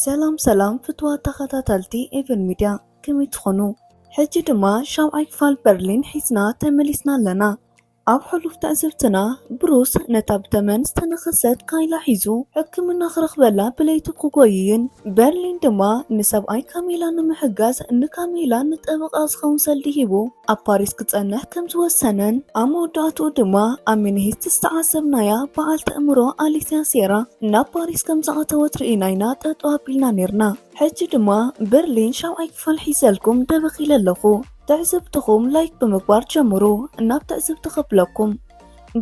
ሰላም ሰላም ፍትዋት ተኸታተልቲ ኤቨን ሚድያ፣ ከመይ ትኾኑ? ሕጂ ድማ ሻብዓይ ክፋል በርሊን ሒዝና ተመሊስና ኣለና። ኣብ ሕሉፍ ትዕዝብትና፣ ብሩስ ነታ ብተመን ዝተነኸሰት ካይላ ሒዙ ሕክምና ክረኽበላ ብለይቲ ክጎይይን፣ በርሊን ድማ ንሰብኣይ ካሜላ ንምሕጋዝ ንካሜላ ንጠበቓ ዝኸውን ሰልዲ ሂቡ ኣብ ፓሪስ ክጸንሕ ከም ዝወሰነን፣ ኣብ መወዳእትኡ ድማ ኣብ ሚኒሂት ዝተዓዘብናያ በዓልቲ ኣእምሮ ኣሊስያ ሴራ ናብ ፓሪስ ከም ዝኣተወት ርኢና ኢና ጠጠው ኣቢልና ኔርና። ሕጂ ድማ በርሊን ሻብዓይ ክፋል ሒዘልኩም ደበኽ ኢለ ኣለኹ። ትዕዝብትኹም ላይክ ብምግባር ጀምሩ። ናብ ትዕዝብቲ ከብለኩም።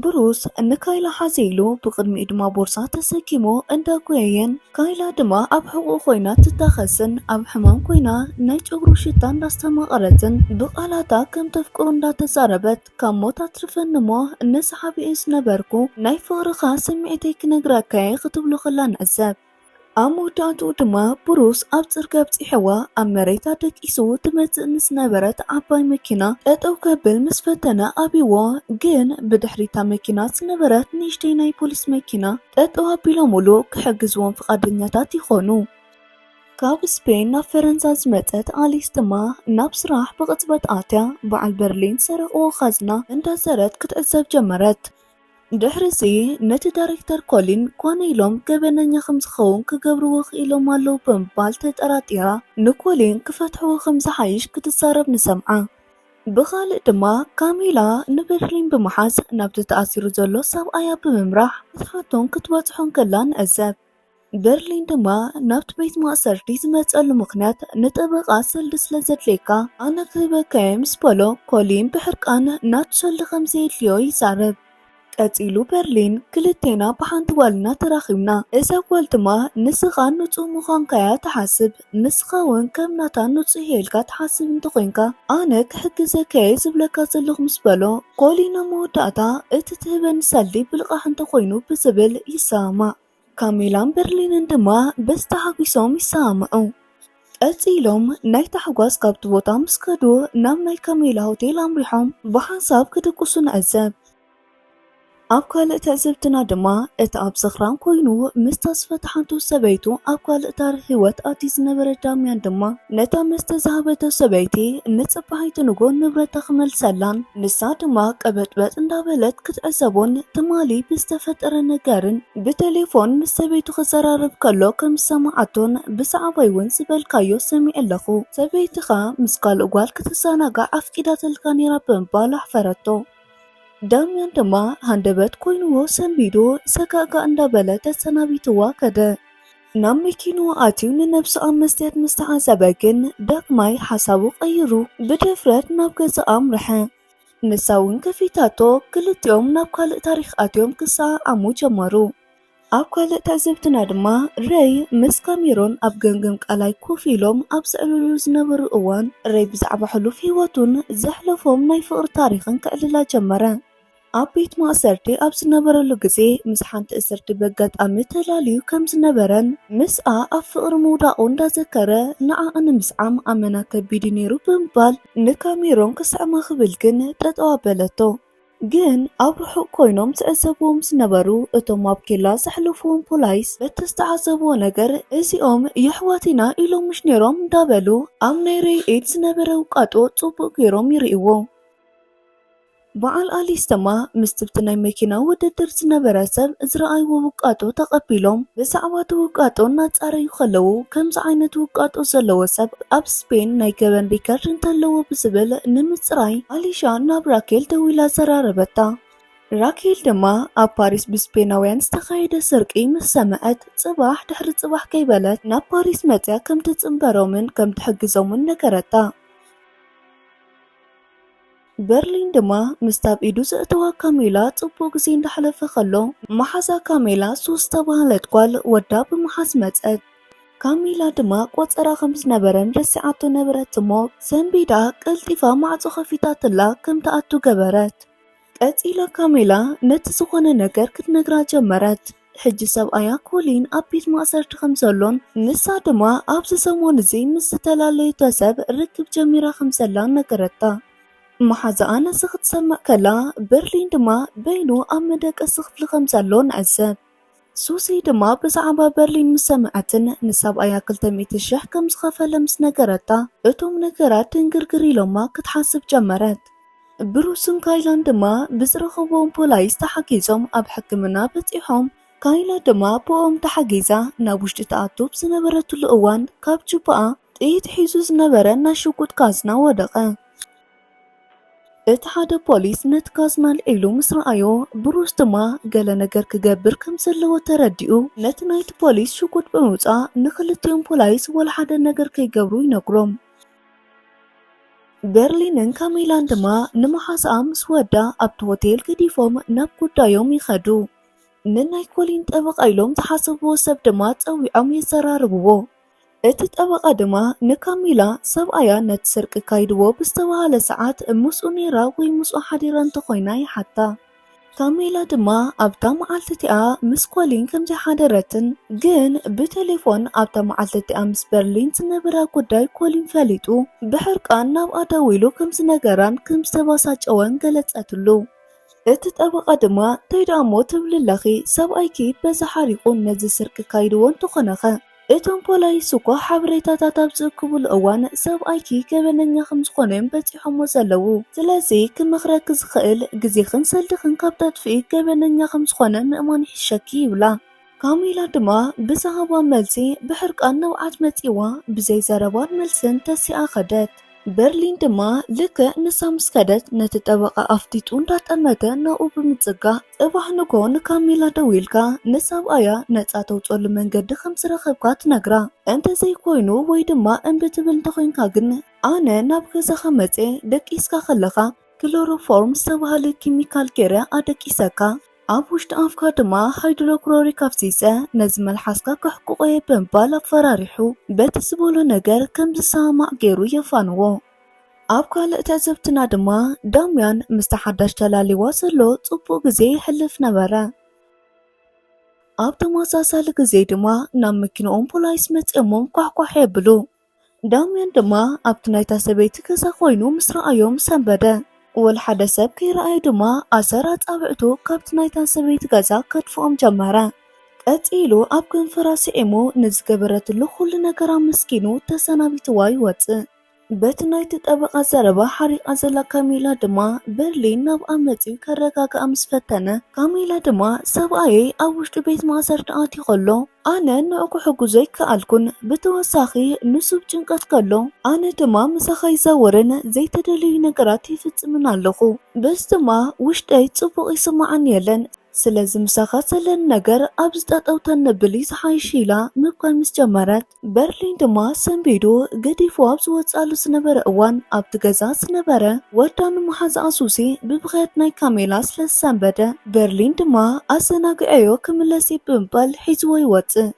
ብሩስ ንካይላ ሓዘ ኢሉ ብቕድሚኡ ድማ ቦርሳ ተሰኪሙ እንዳጎየየን፣ ካይላ ድማ ኣብ ሕቑኡ ኮይና ትታኸስን ኣብ ሕማም ኮይና ናይ ጨጉሩ ሽታ እንዳስተማቐረትን ብቓላታ ከም ተፍቅሩ እንዳተዛረበት፣ ካብ ሞት ኣትርፈኒ እሞ ንስሓ ብኤ ዝነበርኩ ናይ ፍቕርኻ ስምዒተይ ክነግረካ እየ ክትብሎ ከላ ንዕዘብ። ኣብ መወዳእትኡ ድማ ብሩስ ኣብ ጽርግያ ኣብጺሕዋ ኣብ መሬት ኣደቂሱ ትመጽእ ንዝነበረት ዓባይ መኪና ጠጠው ከብል ምስ ፈተነ ኣብይዎ፣ ግን ብድሕሪታ መኪና ዝነበረት ንእሽተይ ናይ ፖሊስ መኪና ጠጠው ኣቢሎምሉ ክሕግዝዎም ፍቓደኛታት ይኾኑ። ካብ ስፔን ናብ ፈረንሳ ዝመጸት ኣሊስ ድማ ናብ ስራሕ ብቕጽበት ኣትያ በዓል በርሊን ዝሰረቕዎ ኻዝና እንዳሰረት ክትዕዘብ ጀመረት። ድሕሪዚ ነቲ ዳይሬክተር ኮሊን ኮነ ኢሎም ገበነኛ ከም ዝኸውን ክገብርዎ ክኢሎም ኣለዉ ብምባል ተጠራጢራ ንኮሊን ክፈትሕዎ ከም ዝሓይሽ ክትዛረብ ንሰምዓ። ብኻልእ ድማ ካሜላ ንበርሊን ብምሓዝ ናብቲ ተኣሲሩ ዘሎ ሰብኣያ ብምምራሕ ክትሓቶን ክትበጽሖን ከላ ንዕዘብ። በርሊን ድማ ናብቲ ቤት ማእሰርቲ ዝመጸሉ ምኽንያት ንጠበቓ ሰልዲ ስለ ዘድልየካ ኣነ ክህበካ እየ ምስ በሎ ኮሊን ብሕርቃን ናቱ ሰልዲ ከም ዘየድልዮ ይዛረብ። ቀጺሉ በርሊን ክልቴና ብሓንቲ ጓል ኢና ተራኺብና። እዛ ጓል ድማ ንስኻ ንጹህ ምዃንካያ ትሓስብ፣ ንስኻ እውን ከም ናታ ንጹህ እየ ኢልካ ትሓስብ እንተኾይንካ ኣነ ክሕግዘካ እየ ዝብለካ ዘለኹ ምስ በሎ ኮሊን ኣብ መወዳእታ እቲ ትህበኒ ሰልዲ ብልቓሕ እንተኾይኑ ብዝብል ይሰማማዕ። ካሜላን በርሊንን ድማ በዚ ተሓጒሶም ይሰማምዑ። ቀጺሎም ናይ ታሕጓስ ካብቲ ቦታ ምስ ከዱ ናብ ናይ ካሜላ ሆቴል ኣምሪሖም ብሓንሳብ ክድቅሱ ንዕዘብ። ኣብ ካልእ ትዕዝብትና ድማ እቲ ኣብ ስኽራን ኮይኑ ምስታ ዝፈትሓቶ ሰበይቱ ኣብ ካልእ ታሪኽ ህይወት ኣትዩ ዝነበረ ዳምያን ድማ ነታ መስተ ዝሃበቶ ሰበይቲ ንጽባሒቱ ንጎ ንብረታ ክመልሰላን ንሳ ድማ ቀበጥበጥ እንዳበለት ክትዕዘቦን ትማሊ ብዝተፈጠረ ነገርን ብቴሌፎን ምስ ሰበይቱ ክዘራረብ ከሎ ከም ዝሰማዓቶን ብዛዕባይ እውን ዝበልካዮ ሰሚዐ ኣለኹ። ሰበይትኻ ምስ ካልእ ጓል ክትዘናጋዕ ኣፍቂዳትልካ ነይራ ብምባል ኣሕፈረቶ። ዳምያን ድማ ሃንደበት ኮይንዎ ሰንቢዱ ሰጋእጋእ እንዳበለ ተሰናቢትዋ ከደ። ናብ መኪንኡ ኣትዩ ንነብሱ ኣብ መስትያት ምስ ተዓዘበ ግን ዳግማይ ሓሳቡ ቀይሩ ብድፍረት ናብ ገዛ ኣምርሐ። ንሳ እውን ከፊታቶ ክልቲኦም ናብ ካልእ ታሪኽ ኣትዮም ክሰዓዓሙ ጀመሩ። ኣብ ካልእ ትዕዝብትና ድማ ረይ ምስ ካሜሮን ኣብ ገምገም ቃላይ ኮፍ ኢሎም ኣብ ዘዕልሉ ዝነበሩ እዋን ረይ ብዛዕባ ሕሉፍ ህይወቱን ዘሕለፎም ናይ ፍቕሪ ታሪኽን ከዕልላ ጀመረ። ኣብ ቤት ማእሰርቲ ኣብ ዝነበረሉ ግዜ ምስ ሓንቲ እስርቲ በጋጣሚ ተላልዩ ከም ዝነበረን ምስኣ ኣብ ፍቕሪ ምውዳቑ እንዳዘከረ ንዓኣ ንምስዓም ኣመና ከቢድ እዩ ነይሩ ብምባል ንካሜሮን ክስዕማ ክብል ግን ጠጠው ኣበለቶ። ግን ኣብ ርሑቕ ኮይኖም ዝዕዘብዎም ዝነበሩ እቶም ኣብ ኬላ ዘሕለፍዎም ፖላይስ በቲ ዝተዓዘብዎ ነገር እዚኦም የሕዋት ኢና ኢሎም ምሽ ነይሮም እንዳበሉ ኣብ ናይ ረይ ኢድ ዝነበረ ውቃጦ ጽቡቕ ገይሮም ይርእይዎ። በዓል ኣሊስ ድማ ምስ ትብቲ ናይ መኪና ውድድር ዝነበረ ሰብ ዝረኣይዎ ውቃጦ ተቐቢሎም ብዛዕባ እቲ ውቃጦ እናጻረዩ ከለዉ ከምዚ ዓይነት ውቃጦ ዘለዎ ሰብ ኣብ ስፔን ናይ ገበን ሪከርድ እንተለዎ ብዝብል ንምጽራይ ኣሊሻ ናብ ራኬል ደዊላ ዘራረበታ። ራኬል ድማ ኣብ ፓሪስ ብስፔናውያን ዝተኻየደ ስርቂ ምስ ሰምዐት ጽባሕ ድሕሪ ጽባሕ ከይበለት ናብ ፓሪስ መጽያ ከም ትጽንበሮምን ከም ትሕግዞምን ነገረታ። በርሊን ድማ ምስታ ኣብ ኢዱ ዘእተዋ ካሜላ ጽቡቕ ግዜ እንዳሕለፈ ከሎ፣ መሓዛ ካሜላ ሱስ ዝተባህለት ጓል ወዳ ብምሓዝ መጸት። ካሜላ ድማ ቆጸራ ከም ዝነበረን ረሲዓቶ ነበረት እሞ፣ ሰንቢዳ ቀልጢፋ ማዕጾ ከፊታትላ ከም ትኣቱ ገበረት። ቀጺላ ካሜላ ነቲ ዝኾነ ነገር ክትነግራ ጀመረት። ሕጂ ሰብኣያ ኮሊን ኣብ ቤት ማእሰርቲ ከም ዘሎን ንሳ ድማ ኣብዚ ሰሙን እዚ ምስ ዝተላለየቶ ሰብ ርክብ ጀሚራ ከም ዘላ ነገረታ። መሓዛኣ ነዚ ክትሰምዕ ከላ በርሊን ድማ በይኑ ኣብ መደቀሲ ክፍሊ ከም ዘሎ ንዕዘብ። ሱሲ ድማ ብዛዕባ በርሊን ምስ ሰምዐትን ንሰብኣያ ክልተ ሚእቲ ሽሕ ከም ዝኸፈለ ምስ ነገረታ፣ እቶም ነገራት ድንግርግር ኢሎማ ክትሓስብ ጀመረት። ብሩስን ካይላን ድማ ብዝረኸብዎም ፖላይስ ተሓጊዞም ኣብ ሕክምና በጺሖም። ካይላ ድማ ብኦም ተሓጊዛ ናብ ውሽጢ ትኣቱ ብዝነበረትሉ እዋን ካብ ጁባኣ ጥይት ሒዙ ዝነበረ ናይ ሽጉጥ ካዝና ወደቐ። እቲ ሓደ ፖሊስ ነቲ ካዝና ኣልዒሉ ምስ ረኣዮ፣ ብሩስ ድማ ገለ ነገር ክገብር ከም ዘለዎ ተረዲኡ፣ ነቲ ናይቲ ፖሊስ ሽጉጥ ብምውጻእ ንኽልቲኦም ፖላይስ ወላ ሓደ ነገር ከይገብሩ ይነግሮም። በርሊንን ካሜላን ድማ ንመሓዛኣ ምስ ወዳ ኣብቲ ሆቴል ገዲፎም ናብ ጉዳዮም ይኸዱ። ንናይ ኮሊን ጠበቓ ኢሎም ዝሓሰብዎ ሰብ ድማ ጸዊዖም የዘራርብዎ። እቲ ጠበቓ ድማ ንካሜላ ሰብኣያ ነቲ ስርቂ ካይድዎ ብዝተባህለ ሰዓት ምስኡ ነይራ ወይ ምስኡ ሓዲራ እንተኾይና ይሓታ። ካሜላ ድማ ኣብታ መዓልቲ እቲኣ ምስ ኮሊን ከም ዘይሓደረትን ግን ብቴሌፎን ኣብታ መዓልቲ እቲኣ ምስ በርሊን ዝነበራ ጉዳይ ኮሊን ፈሊጡ ብሕርቃን ናብኣ ደዊሉ ከም ዝነገራን ከም ዝተባሳጨወን ገለጸትሉ። እቲ ጠበቓ ድማ እንታይ ደኣ እሞ ትብሊ ኣለኺ? ሰብኣይኪ በዚ ሓሪቑ ነዚ ስርቂ ካይድዎ እንተኾነኸ? እቶም ፖላይስ እኳ ሓበሬታታት ኣብ ዝእክብሉ እዋን ሰብኣይኪ ገበነኛ ከም ዝኾነ እዮም በጺሖሞ ዘለዉ። ስለዚ ክመኽረኪ ዝኽእል ግዜኽን ሰልድኽን ካብ ተጥፍኢ ገበነኛ ከም ዝኾነ ምእማን ይሕሸኪ ይብላ። ካሜላ ድማ ብዝሃባ መልሲ ብሕርቃን ንብዓት መጺዋ ብዘይ ዘረባን መልስን ተሲኣ ኸደት። በርሊን ድማ ልክዕ ንሳ ምስ ከደት ነቲ ጠበቓ ኣፍጢጡ እንዳጠመተ ናብኡ ብምጽጋዕ ጽባሕ ንግሆ ንካሜላ ደዊልካ ንሰብኣያ ነጻ ተውጸሉ መንገዲ ከም ዝረኸብካ ትነግራ። እንተዘይኮይኑ ወይ ድማ እምቢ ትብል እንተኾይንካ ግን ኣነ ናብ ገዛኻ መጽየ ደቂስካ ከለኻ ክሎሮፎርም ዝተባህለ ኪሚካል ገይረ ኣደቂሰካ። ኣብ ውሽጢ ኣፍካ ድማ ሃይድሮክሎሪክ ኣፍሲሰ ነዚ መልሓስካ ከሕቁቆ እየ ብምባል ኣፈራሪሑ በቲ ዝበሎ ነገር ከም ዝሰማማዕ ገይሩ የፋንዎ። ኣብ ካልእ ትዕዝብትና ድማ ዳምያን ምስቲ ሓዳሽ ተላሊዋ ዘሎ ጽቡቕ ግዜ የሕልፍ ነበረ። ኣብ ተመሳሳሊ ግዜ ድማ ናብ መኪንኦም ፖላይስ መጺኦሞም ኳሕኳሕ የብሉ። ዳምያን ድማ ኣብቲ ናይታ ሰበይቲ ገዛ ኮይኑ ምስ ረኣዮም ሰንበደ። ወላ ሓደ ሰብ ከይረኣየ ድማ ኣሰር ኣጻብዕቱ ካብቲ ናይታ ሰበይቲ ገዛ ከድፍኦም ጀመረ። ቀጺሉ ኣብ ከንፈራ ስዒሙ ንዝገበረትሉ ኩሉ ነገር ኣመስጊኑ ተሰናቢትዋ ይወጽእ። በቲ ናይቲ ጠበቓ ዘረባ ሓሪቓ ዘላ ካሜላ ድማ በርሊን ናብኣ መጺኡ ከረጋግኣ ምስ ፈተነ፣ ካሜላ ድማ ሰብኣየይ ኣብ ውሽጢ ቤት ማእሰርቲ ኣትዩ ከሎ ኣነ ንዑ ክሕግዞ ኣይከኣልኩን። ብተወሳኺ ንሱ ብጭንቀት ከሎ ኣነ ድማ ምሳኻ ይዛወርን ዘይተደለዩ ነገራት ይፍጽምን ኣለኹ። በዚ ድማ ውሽጠይ ጽቡቕ ይስማዓኒ የለን። ስለዚ ምሳኻ ዘለኒ ነገር ኣብዚ ጠጠው ተንብል እዩ ዝሓይሽ ኢላ ምብካይ ምስ ጀመረት፣ በርሊን ድማ ሰንቢዱ ገዲፉ ኣብ ዝወጽኣሉ ዝነበረ እዋን ኣብቲ ገዛ ዝነበረ ወዳ ንመሓዛኣ ሱሲ ብብኽያት ናይ ካሜላ ስለ ዝሰንበደ፣ በርሊን ድማ ኣዘናግዐዮ ክምለስ እዩ ብምባል ሒዝዎ ይወጽእ።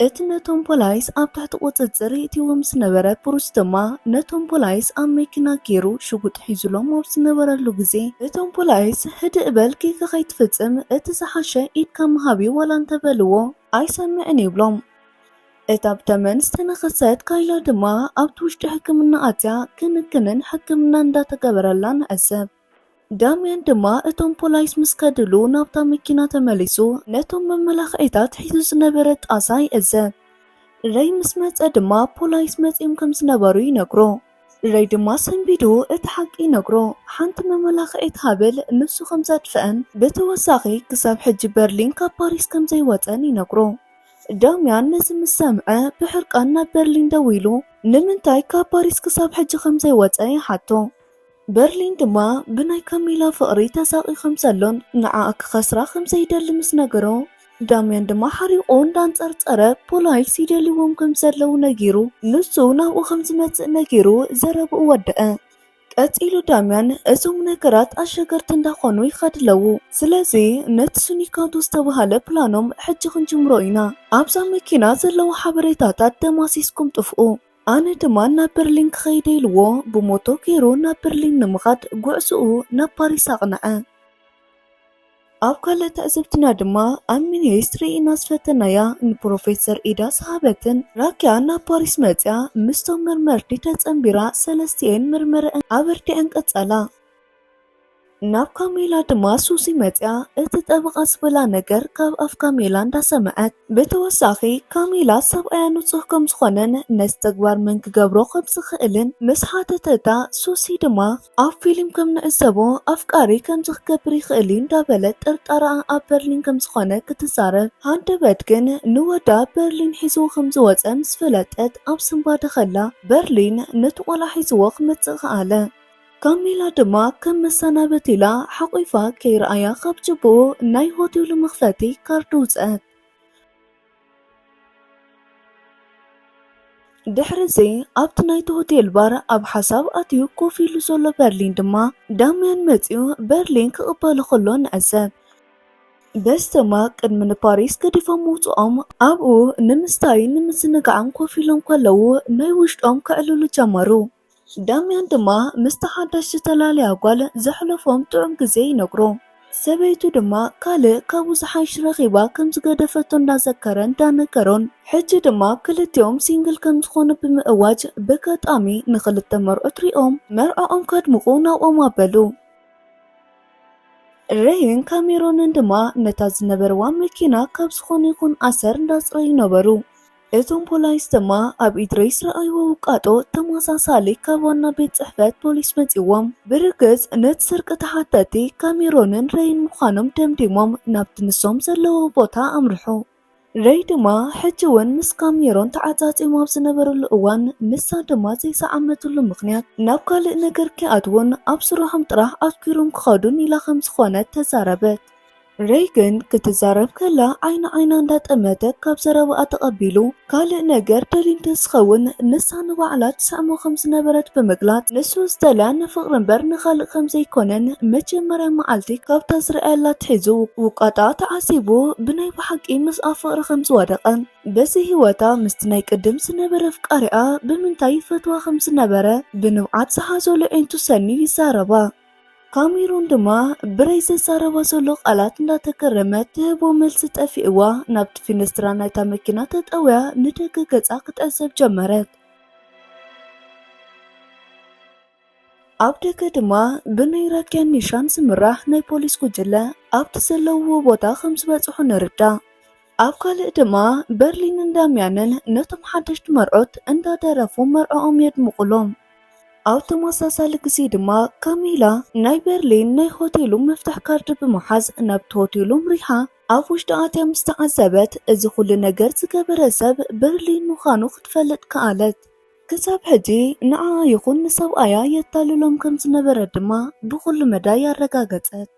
እቲ ነቶም ፖላይስ ኣብ ትሕቲ ቁጽጽር የእትዎም ዝነበረ ፕሩስ ድማ ነቶም ፖላይስ ኣብ መኪና ገይሩ ሽጉጥ ሒዙሎም ኣብ ዝነበረሉ ግዜ፣ እቶም ፖላይስ ህድእ በል ጌጋ ከይትፍጽም እቲ ዝሓሸ ኢድካ ምሃብ እዩ ዋላ እንተበልዎ ኣይሰምዕን ይብሎም። እታ ብተመን ዝተነኸሰት ካይላ ድማ ኣብቲ ውሽጢ ሕክምና ኣትያ ክንክንን ሕክምናን እንዳተገበረላ ንዕዘብ። ዳምያን ድማ እቶም ፖላይስ ምስ ከድሉ ናብታ መኪና ተመሊሱ ነቶም መመላኽዒታት ሒዙ ዝነበረ ጣሳ ይዕዘብ። ረይ ምስ መጸ ድማ ፖላይስ መጺኦም ከም ዝነበሩ ይነግሮ። ረይ ድማ ሰንቢዱ እቲ ሓቂ ይነግሮ። ሓንቲ መመላኽዒት ሃብል ንሱ ከም ዘጥፍአን ብተወሳኺ ክሳብ ሕጂ በርሊን ካብ ፓሪስ ከም ዘይወጸን ይነግሮ። ዳምያን ነዚ ምስ ሰምዐ ብሕርቃን ናብ በርሊን ደዊሉ ንምንታይ ካብ ፓሪስ ክሳብ ሕጂ ከም ዘይወጸ ይሓቶ። በርሊን ድማ ብናይ ካሜላ ፍቕሪ ተሳቒ ከም ዘሎን ንዓኣ ክኸስራ ከም ዘይደሊ ምስ ነገሮ፣ ዳምያን ድማ ሓሪቑ እንዳንጸርጸረ ፖላይስ ይደልይዎም ከም ዘለዉ ነጊሩ፣ ንሱ ናብኡ ከም ዝመጽእ ነጊሩ ዘረብኡ ወደአ። ቀጺሉ ዳምያን እዞም ነገራት ኣሸገርቲ እንዳኾኑ ይኸዱ ኣለዉ። ስለዚ ነቲ ሱኒካቶ ዝተባህለ ፕላኖም ሕጂ ክንጅምሮ ኢና። ኣብዛ መኪና ዘለዉ ሓበሬታታት ደማሲስኩም ጥፍኡ። ኣነ ድማ ናብ በርሊን ክኸይድ ኢልዎ ብሞቶ ገይሩ ናብ በርሊን ንምኻድ ጉዕዞኡ ናብ ፓሪስ ኣቕነዐ። ኣብ ካልእ ትዕዝብትና ድማ ኣብ ሚኒሊስት ርኢና ዝፈተናያ ንፕሮፌሰር ኢዳ ዝሃበትን ራኪያ ናብ ፓሪስ መጽያ ምስቶም መርመርቲ ተጸንቢራ ሰለስቲኤን መርመረአን ኣበርቲዐን ቀጸላ። ናብ ካሜላ ድማ ሱሲ መጽያ እቲ ጠበቓ ዝበላ ነገር ካብ ኣፍ ካሜላ እንዳሰምዐት። ብተወሳኺ ካሜላ ሰብኣያ ንጹህ ከም ዝኾነን ነዚ ተግባር መን ክገብሮ ከም ዝኽእልን ምስ ሓተተታ፣ ሱሲ ድማ ኣብ ፊልም ከም ንዕዘቦ ኣፍቃሪ ከምዚ ክገብር ይኽእል እዩ እንዳበለት ጥርጣረኣ ኣብ በርሊን ከም ዝኾነ ክትዛረብ፣ ሃንደበት ግን ንወዳ በርሊን ሒዝዎ ከም ዝወጸ ምስ ፈለጠት ኣብ ስንባደ ከላ በርሊን ነቲ ቆልዓ ሒዝዎ ክመጽእ ከኣለ። ካሜላ ድማ ከም መሰናበት ኢላ ሓቑፋ ከይረኣያ ካብ ጅብኡ ናይ ሆቴሉ መኽፈቲ ካርድ ውፅአት። ድሕሪ እዚ ኣብቲ ናይቲ ሆቴል ባር ኣብ ሓሳብ ኣትዩ ኮፍ ኢሉ ዘሎ በርሊን ድማ ዳምያን መፂኡ በርሊን ክቕበሎ ከሎ ንዕዘብ። በዚ ድማ ቅድሚ ንፓሪስ ገዲፎም ምውፅኦም ኣብኡ ንምስታይን ንምዝንጋዕን ኮፍ ኢሎም ከለዉ ናይ ውሽጦም ከዕልሉ ጀመሩ። ዳምያን ድማ ምስታ ሓዳሽ ዝተላለያ ጓል ዘሕለፎም ጥዑም ግዜ ይነግሮ። ሰበይቱ ድማ ካልእ ካብኡ ዝሓይሽ ረኺባ ከም ዝገደፈቶ እንዳዘከረ እንዳነገሮን ሕጂ ድማ ክልቲኦም ሲንግል ከም ዝኾኑ ብምእዋጅ በጋጣሚ ንኽልተ መርዑት ሪኦም መርዓኦም ከድምቑ ናብኦም ኣበሉ። ሬይን ካሜሮንን ድማ ነታ ዝነበርዋ መኪና ካብ ዝኾነ ይኹን ኣሰር እንዳጽረዩ ነበሩ። እቶም ፖላይስ ድማ ኣብ ኢድሪስ ረኣይዎ ውቃጦ ተመሳሳሊ ካብ ዋና ቤት ጽሕፈት ፖሊስ መጺዎም። ብርግጽ ነቲ ስርቂ ተሓተቲ ካሜሮንን ሬይን ምዃኖም ደምዲሞም ናብቲ ንሶም ዘለዎ ቦታ ኣምርሑ። ሬይ ድማ ሕጂ እውን ምስ ካሜሮን ተዓጻጺዮም ኣብ ዝነበሩሉ እዋን ንሳ ድማ ዘይሰዓመትሉ ምኽንያት ናብ ካልእ ነገር ከይኣትውን ኣብ ስርሖም ጥራሕ ኣትኲሮም ክኸዱን ኢላ ከም ዝኾነት ተዛረበት። ሬይ ግን ክትዛረብ ከላ ዓይኒ ዓይና እንዳጠመተ ካብ ዘረባኣ ተቐቢሉ ካልእ ነገር ደልዩ እንተዝኸውን ንሳ ንባዕላ ትስዕሞ ከም ዝነበረት ብምግላጽ ንሱ ዝደልያ ንፍቕሪ እምበር ንኻልእ ከም ዘይኮነን መጀመርያ መዓልቲ ካብታ ዝረኣየላ ኣትሒዙ ውቃጣ ተዓሲቡ ብናይ ብሓቂ ምስኣ ፍቕሪ ከም ዝወደቐን በዚ ህይወታ ምስቲ ናይ ቅድም ዝነበረ ኣፍቃሪኣ ብምንታይ ይፈትዋ ከም ዝነበረ ብንብዓት ዝሓዘሉ ዒንቱ ሰኒ ይዛረባ። ካሜሮን ድማ ብሬይ ዘዛረባ ዘሎ ቃላት እንዳተገረመት ትህቦ መልሲ ጠፊእዋ ናብቲ ፊነስትራ ናይታ መኪና ተጠውያ ንደገ ገጻ ክትዕዘብ ጀመረት። ኣብ ደገ ድማ ብናይ ራኪያን ኒሻን ዝምራሕ ናይ ፖሊስ ጉጅለ ኣብቲ ዘለውዎ ቦታ ከም ዝበጽሑ ንርዳእ። ኣብ ካልእ ድማ በርሊንን ዳምያንን ነቶም ሓደሽቲ መርዑት እንዳደረፉ መርዕኦም የድምቑሎም። ኣብ ተመሳሳሊ ግዜ ድማ ካሜላ ናይ በርሊን ናይ ሆቴሉ መፍትሕ ካርድ ብምሓዝ ናብቲ ሆቴሉ ኣምሪሓ ኣብ ውሽጢ ኣትያ ምስ ተዓዘበት እዚ ኩሉ ነገር ዝገበረ ሰብ በርሊን ምዃኑ ክትፈልጥ ከኣለት። ክሳብ ሕጂ ንዓኣ ይኹን ንሰብኣያ የታልሎም ከም ዝነበረ ድማ ብኹሉ መዳይ ኣረጋገጸት።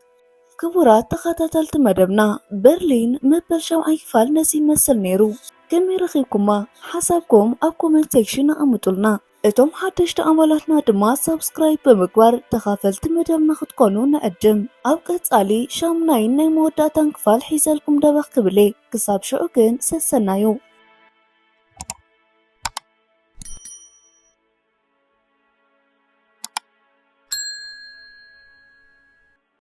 ክቡራት ተኸታተልቲ መደብና በርሊን መበል ሻብዓይ ክፋል ነዚ ይመስል ነይሩ። ከመይ ረኺብኩማ? ሓሳብኩም ኣብ ኮመንት ሴክሽን ኣቐምጡልና። እቶም ሓደሽቲ ኣባላትና ድማ ሳብስክራይብ ብምግባር ተኻፈልቲ መደብና ክትኮኑ ንዕድም። ኣብ ቀጻሊ ሻሙናይን ናይ መወዳእታን ክፋል ሒዘልኩም ደበኽ ክብል እየ። ክሳብ ሽዑ ግን ሰሰናዩ።